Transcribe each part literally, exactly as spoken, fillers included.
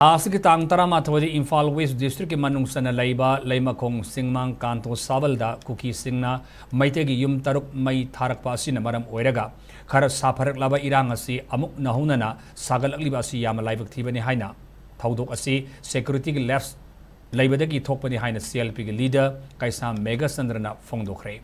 ꯊꯥ ꯑꯁꯤꯒꯤ ꯇꯥꯡ ꯇꯔꯥꯃꯥꯊꯣꯏꯗ ꯏꯝꯐꯥꯜ ꯋꯦꯁ ꯗꯤꯁꯇ꯭ꯔꯤꯛꯀꯤ ꯃꯅꯨꯡ ꯆꯟꯅ ꯂꯩꯕ ꯂꯩꯃꯈꯣꯡ ꯆꯤꯡꯃꯥꯡ ꯀꯥꯟꯇꯣ ꯁꯥꯕꯜꯗ ꯀꯨꯀꯤꯁꯤꯡꯅ ꯃꯩꯇꯩꯒꯤ ꯌꯨꯝ ꯇꯔꯨꯛ ꯃꯩ ꯊꯥꯔꯛꯄ ꯑꯁꯤꯅ ꯃꯔꯝ ꯑꯣꯏꯔꯒ ꯈꯔ ꯁꯥꯐꯔꯛꯂꯕ ꯏꯔꯥꯡ ꯑꯁꯤ ꯑꯃꯨꯛ ꯅꯧꯍꯧꯅꯅ ꯁꯥꯒꯠꯂꯛꯂꯤꯕ ꯑꯁꯤ ꯌꯥꯝꯅ ꯂꯥꯏꯕꯛ ꯊꯤꯕꯅꯤ ꯍꯥꯏꯅ ꯊꯧꯗꯣꯛ ꯑꯁꯤ ꯁꯦꯀ꯭ꯌꯨꯔꯤꯇꯤꯒꯤ ꯂꯦꯞꯁ ꯂꯩꯕꯗꯒꯤ ꯊꯣꯛꯄꯅꯤ ꯍꯥꯏꯅ ꯁꯤ ꯑꯦꯜ ꯄꯤꯒꯤ ꯂꯤꯗꯔ ꯀꯩꯁꯥꯝ ꯃꯦꯘꯆꯟꯗ꯭ꯔꯅ ꯐꯣꯡꯗꯣꯛꯈ꯭ꯔꯦ꯫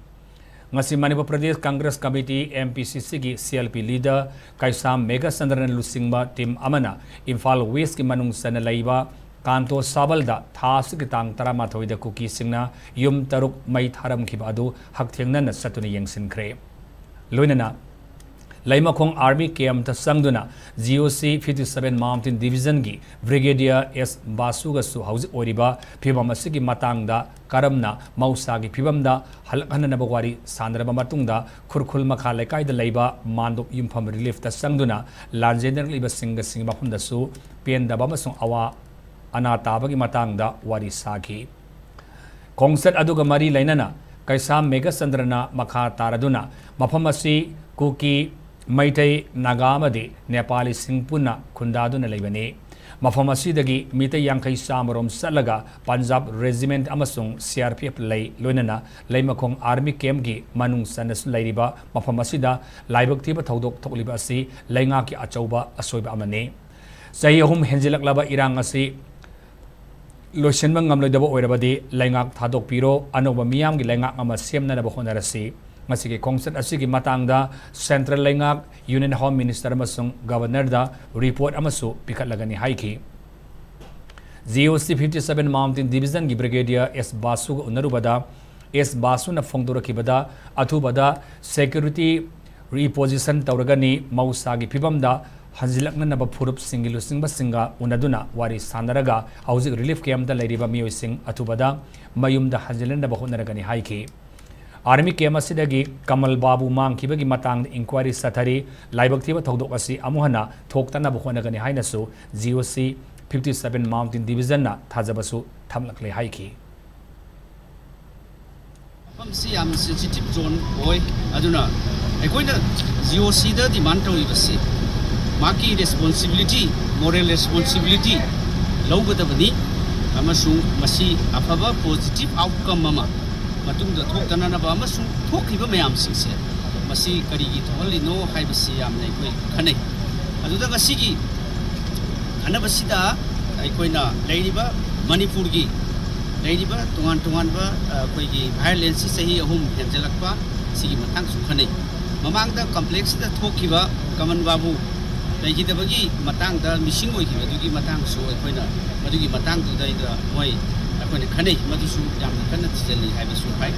ꯉꯁꯤ Manipur Pradesh Congress committee, M P ꯁꯤ ꯁꯤꯒꯤ ꯁꯤ ꯑꯦꯜ ꯄꯤ ꯂꯤꯗꯔ ꯀꯩꯁꯥꯝ ꯃꯦꯘꯆꯟꯗ꯭ꯔꯅ ꯂꯨꯆꯤꯡꯕ ꯇꯤꯝ ꯑꯃꯅ ꯏꯝꯐꯥꯜ ꯋꯦꯁꯀꯤ ꯃꯅꯨꯡ ꯆꯟꯅ ꯂꯩꯕ ꯀꯥꯟꯇꯣ ꯁꯥꯕꯜꯗ ꯊꯥ ꯑꯁꯤꯒꯤ ꯇꯥꯡ ꯇꯔꯥꯃꯥꯊꯣꯏꯗ ꯀꯨꯀꯤꯁꯤꯡꯅ ꯌꯨꯝ ꯇꯔꯨꯛ ꯃꯩ ꯊꯥꯔꯝꯈꯤꯕ ꯑꯗꯨ ꯍꯛꯊꯦꯡꯅꯅ ꯆꯠꯇꯨꯅ ꯌꯦꯡꯁꯤꯟꯈ꯭ꯔꯦ꯫ ꯂꯣꯏꯅꯅ ꯂꯩꯃꯈꯣꯡ ꯑꯥꯔꯃꯤ ꯀꯦꯝꯞꯇ ꯆꯪꯗꯨꯅ ꯖꯤ ꯑꯣ ꯁꯤ fifty seven Mountain Divisionꯒꯤ ꯕ꯭ꯔꯤꯒꯦꯗꯤꯌꯔ ꯑꯦꯁ ꯕꯥꯁꯨꯒꯁꯨ ꯍꯧꯖꯤꯛ ꯑꯣꯏꯔꯤꯕ ꯐꯤꯕꯝ ꯑꯁꯤꯒꯤ ꯃꯇꯥꯡꯗ ꯀꯔꯝꯅ ꯃꯍꯧꯁꯥꯒꯤ ꯐꯤꯕꯝꯗ ꯍꯜꯂꯛꯍꯟꯅꯅꯕ ꯋꯥꯔꯤ ꯁꯥꯟꯅꯔꯕ ꯃꯇꯨꯡꯗ ꯈꯨꯔꯈꯨꯜ ꯃꯈꯥ ꯂꯩꯀꯥꯏꯗ ꯂꯩꯕ ꯃꯥꯟꯗꯣꯞ ꯌꯨꯝꯐꯝ ꯔꯤꯂꯤꯐꯇ ꯆꯪꯗꯨꯅ ꯂꯥꯟꯖꯦꯟꯅꯔꯛꯂꯤꯕꯁꯤꯡꯒꯁꯤꯡꯒꯤ ꯃꯐꯝꯗꯁꯨ ꯄꯦꯟꯗꯕ ꯑꯃꯁꯨꯡ ꯑꯋꯥ ꯑꯅꯥ ꯇꯥꯕꯒꯤ ꯃꯇꯥꯡꯗ ꯋꯥꯔꯤ ꯁꯥꯈꯤ꯫ ꯈꯣꯡꯆꯠ ꯑꯗꯨꯒ ꯃꯔꯤ ꯂꯩꯅꯅ ꯀꯩꯁꯥꯝ ꯃꯦꯘꯆꯟꯗ꯭ꯔꯅ ꯃꯈꯥ ꯇꯥꯔꯗꯨꯅ ꯃꯐꯝ ꯑꯁꯤ ꯀꯨꯀꯤ, ꯃꯩꯇꯩ, ꯅꯥꯒꯥ ꯑꯃꯗꯤ ꯅꯦꯄꯥꯂꯤꯁꯤꯡ ꯄꯨꯟꯅ ꯈꯨꯟꯗꯥꯗꯨꯅ ꯂꯩꯕꯅꯤ꯫ ꯃꯐꯝ ꯑꯁꯤꯗꯒꯤ ꯃꯤꯇꯩ ꯌꯥꯡꯈꯩ ꯆꯥꯝꯃꯔꯣꯝ ꯆꯠꯂꯒ ꯄꯟꯖꯥꯕ ꯔꯦꯖꯤꯃꯦꯟꯠ ꯑꯃꯁꯨꯡ ꯁꯤ ꯑꯥꯔ ꯄꯤ ꯑꯦꯐ ꯂꯩ, ꯂꯣꯏꯅꯅ ꯂꯩꯃꯈꯣꯡ ꯑꯥꯔꯃꯤ ꯀꯦꯝꯞꯀꯤ ꯃꯅꯨꯡ ꯆꯟꯅꯁꯨ ꯂꯩꯔꯤꯕ ꯃꯐꯝ ꯑꯁꯤꯗ ꯂꯥꯏꯕꯛ ꯊꯤꯕ ꯊꯧꯗꯣꯛ ꯊꯣꯛꯂꯤꯕ ꯑꯁꯤ ꯂꯩꯉꯥꯛꯀꯤ ꯑꯆꯧꯕ ꯑꯁꯣꯏꯕ ꯑꯃꯅꯤ꯫ ꯆꯍꯤ ꯑꯍꯨꯝ ꯍꯦꯟꯖꯤꯜꯂꯛꯂꯕ ꯏꯔꯥꯡ ꯑꯁꯤ ꯂꯣꯏꯁꯤꯟꯕ ꯉꯝꯂꯣꯏꯗꯕ ꯑꯣꯏꯔꯕꯗꯤ ꯂꯩꯉꯥꯛ ꯊꯥꯗꯣꯛꯄꯤꯔꯣ, ꯑꯅꯧꯕ ꯃꯤꯌꯥꯝꯒꯤ ꯂꯩꯉꯥꯛ ꯑꯃ ꯁꯦꯝꯅꯅꯕ ꯍꯣꯠꯅꯔꯁꯤ꯫ ꯉꯁꯤꯒꯤ ꯈꯣꯡꯆꯠ ꯑꯁꯤꯒꯤ ꯃꯇꯥꯡꯗ ꯁꯦꯟꯇ꯭ꯔꯦꯜ ꯂꯩꯉꯥꯛ, ꯌꯨꯅꯤꯌꯟ ꯍꯣꯝ ꯃꯤꯅꯤꯁꯇꯔ ꯑꯃꯁꯨꯡ ꯒꯕꯔꯅꯔꯗ ꯔꯤꯄꯣꯔꯠ ꯑꯃꯁꯨ ꯄꯤꯈꯠꯂꯒꯅꯤ ꯍꯥꯏꯈꯤ꯫ ꯖꯤ ꯑꯣ ꯁꯤ fifty seven Mountain Divisionꯒꯤ ꯕ꯭ꯔꯤꯒꯦꯗꯤꯌꯔ ꯑꯦꯁ ꯕꯥꯁꯨꯒ ꯎꯅꯔꯨꯕꯗ ꯑꯦꯁ ꯕꯥꯁꯨꯅ ꯐꯣꯡꯗꯣꯔꯛꯈꯤꯕꯗ ꯑꯊꯨꯕꯗ ꯁꯦꯀ꯭ꯌꯨꯔꯤꯇꯤ ꯔꯤꯄꯣꯖꯤꯁꯟ ꯇꯧꯔꯒꯅꯤ, ꯃꯍꯧꯁꯥꯒꯤ ꯐꯤꯕꯝꯗ ꯍꯟꯖꯤꯜꯂꯛꯅꯅꯕ ꯐꯨꯔꯨꯞꯁꯤꯡꯒꯤ ꯂꯨꯆꯤꯡꯕꯁꯤꯡꯒ ꯎꯅꯗꯨꯅ ꯋꯥꯔꯤ ꯁꯥꯟꯅꯔꯒ ꯍꯧꯖꯤꯛ ꯔꯤꯂꯤꯐ ꯀꯦꯝꯞꯇ ꯂꯩꯔꯤꯕ ꯃꯤꯑꯣꯏꯁꯤꯡ ꯑꯊꯨꯕꯗ ꯃꯌꯨꯝꯗ ꯍꯟꯖꯤꯜꯍꯟꯅꯕ ꯍꯣꯠꯅꯔꯒꯅꯤ ꯍꯥꯏꯈꯤ꯫ ꯑꯥꯔꯃꯤ ꯀꯦꯝꯞ ꯑꯁꯤꯗꯒꯤ ꯀꯃꯜ ꯕꯥꯕꯨ ꯃꯥꯡꯈꯤꯕꯒꯤ ꯃꯇꯥꯡꯗ ꯏꯟꯀ꯭ꯋꯥꯏꯔꯤ ꯆꯠꯊꯔꯤ꯫ ꯂꯥꯏꯕꯛ ꯊꯤꯕ ꯊꯧꯗꯣꯛ ꯑꯁꯤ ꯑꯃꯨꯛ ꯍꯟꯅ ꯊꯣꯛꯇꯅꯕ ꯍꯣꯠꯅꯒꯅꯤ ꯍꯥꯏꯅꯁꯨ ꯖꯤ ꯑꯣ ꯁꯤ fifty seven Mountain Divisionꯅ ꯊꯥꯖꯕꯁꯨ ꯊꯝꯂꯛꯂꯦ ꯍꯥꯏꯈꯤ꯫ ꯃꯐꯝꯁꯤ ꯌꯥꯝ ꯁꯦꯟꯁꯤꯇꯤꯞ ꯖꯣꯟ ꯑꯣꯏ꯫ ꯑꯗꯨꯅ ꯑꯩꯈꯣꯏꯅ ꯖꯤ ꯑꯣ ꯁꯤꯗ ꯗꯤꯃꯥꯟ ꯇꯧꯔꯤꯕꯁꯤ ꯃꯥꯒꯤ ꯔꯦꯁꯄꯣꯟꯁꯤꯕꯤꯂꯤꯇꯤ, ꯃꯣꯔꯦꯜ ꯔꯦꯁꯄꯣꯟꯁꯤꯕꯤꯂꯤꯇꯤ ꯂꯧꯒꯗꯕꯅꯤ ꯑꯃꯁꯨꯡ ꯃꯁꯤ ꯑꯐꯕ positive outcome ꯑꯃ ꯃꯇꯨꯡꯗ ꯊꯣꯛꯇꯅꯅꯕ ꯑꯃꯁꯨꯡ ꯊꯣꯛꯈꯤꯕ ꯃꯌꯥꯝꯁꯤꯡꯁꯦ ꯃꯁꯤ ꯀꯔꯤꯒꯤ ꯊꯣꯛꯍꯜꯂꯤꯅꯣ ꯍꯥꯏꯕꯁꯤ ꯌꯥꯝꯅ ꯑꯩꯈꯣꯏ ꯈꯟꯅꯩ꯫ ꯑꯗꯨꯗ ꯉꯁꯤꯒꯤ ꯈꯟꯅꯕꯁꯤꯗ ꯑꯩꯈꯣꯏꯅ ꯂꯩꯔꯤꯕ ꯃꯅꯤꯄꯨꯔꯒꯤ ꯂꯩꯔꯤꯕ ꯇꯣꯉꯥꯟ ꯇꯣꯉꯥꯟꯕ, ꯑ, ꯑꯩꯈꯣꯏꯒꯤ violenceꯁꯤ ꯆꯍꯤ ꯑꯍꯨꯝ ꯍꯦꯟꯖꯜꯂꯛꯄ, ꯁꯤꯒꯤ ꯃꯇꯥꯡꯁꯨ ꯈꯟꯅꯩ꯫ ꯃꯃꯥꯡꯗ complexꯁꯤꯗ ꯊꯣꯛꯈꯤꯕ ꯀꯃꯟ ꯕꯥꯕꯨ ꯂꯩꯈꯤꯗꯕꯒꯤ ꯃꯇꯥꯡꯗ, missing ꯑꯣꯏꯈꯤꯕꯗꯨꯒꯤ ꯃꯇꯥꯡꯁꯨ ꯑꯩꯈꯣꯏꯅ, ꯃꯗꯨꯒꯤ ꯃꯇꯥꯡꯗꯨꯗꯩꯗ ꯃꯣꯏ ꯑꯩꯈꯣꯏꯅ ꯈꯟꯅꯩ, ꯃꯗꯨꯁꯨ ꯌꯥꯝꯅ ꯀꯟꯅ ꯊꯤꯖꯤꯜꯂꯤ ꯍꯥꯏꯕꯁꯨ ꯍꯥꯏ꯫